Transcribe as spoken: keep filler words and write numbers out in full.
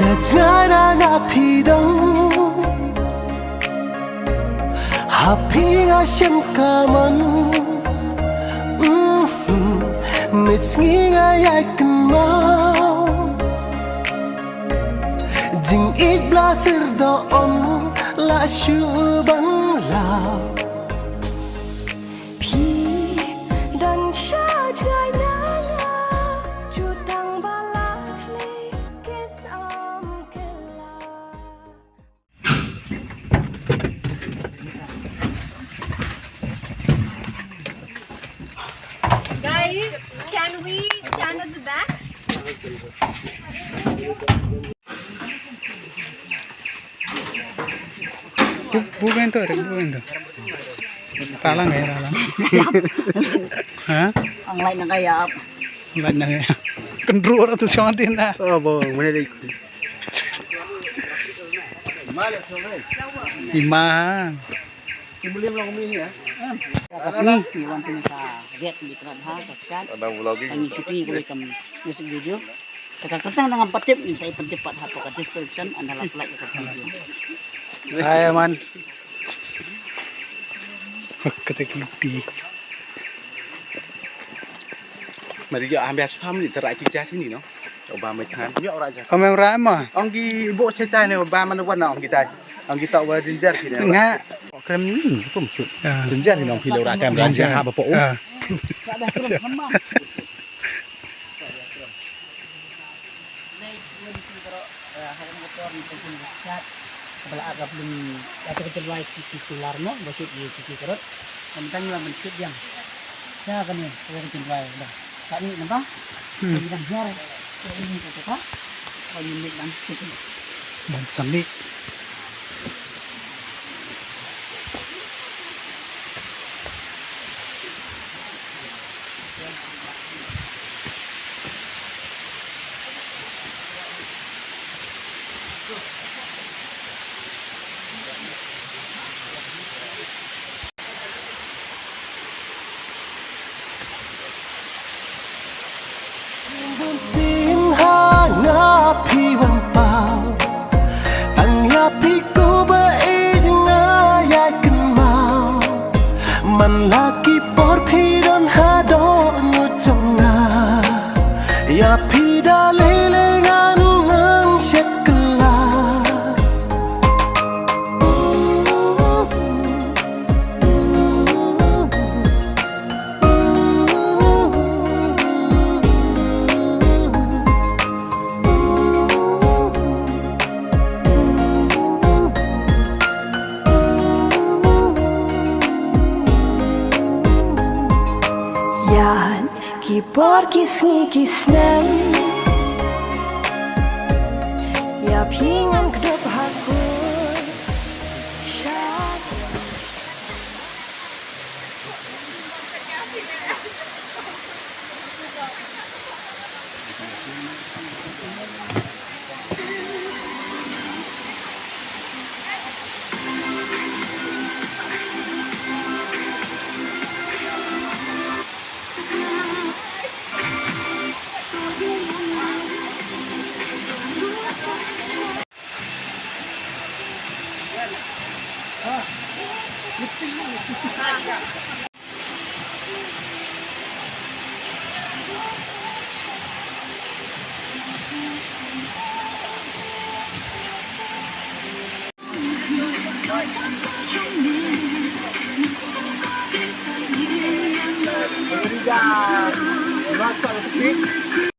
Jngai na nga phi dong, ha phi nga shem kamon. Mhm. Mit sngi nga ïai kynmaw, jingïeit bla sir dohon la shu ban law. Phi don sha jngai na nga, jutang ba la khlei ken am kylla. Guys, can we stand at the back? Bu, bu bento, bu bento. Ralang ya, ralang. Ha? Ang lain na kaya. Ang lain na kaya. Kendruar tu siya din na. Oh, bo, mana lagi? Imang. Iwan pini ka get di kena ha ka skat. Ada vlogging. Kami syuting kami kam music video. Sekarang tentang dengan patip ni saya patip pat ha ka description anda lah like ka video. Hai man. Kata kiti. Mari yo ambil spam ni terak cica sini no. Coba mai kan. Yo ora aja. Amem rama. Ong gi bo setan ne ba mana wan ong gi tai. Ong gi tak wa jinjar sini. Nga. Krem ni pun sut. Jinjar ni ong pilo rakam jinjar ha ba po. Lei, wan ki baroh, eh, ha ka motor ni ka jingstart. Kaba la ar ka blum, ïa ka jingwai ki, ki solar mo, ba shoot ïa ki, ki karot. Ka mynta ngi la ban shoot biang. Ïa kane, ka jingwai dah. Ka ni nampak? Hmm. Ka ni dang hiar. Ka ni ka kata. Ka ni mik dang. Ban samik. Bun sien ha nga phi wan paw. Tang ïa phi ko ba ïeit nga ïai kynmaw. Man la ki por phi don ha dohnud jong nga. Ïa phi da lei lei ngan ngan shet kylla. Ïa ki por ki sngi ki snem, ïa phi ngan kdup ha kut sha.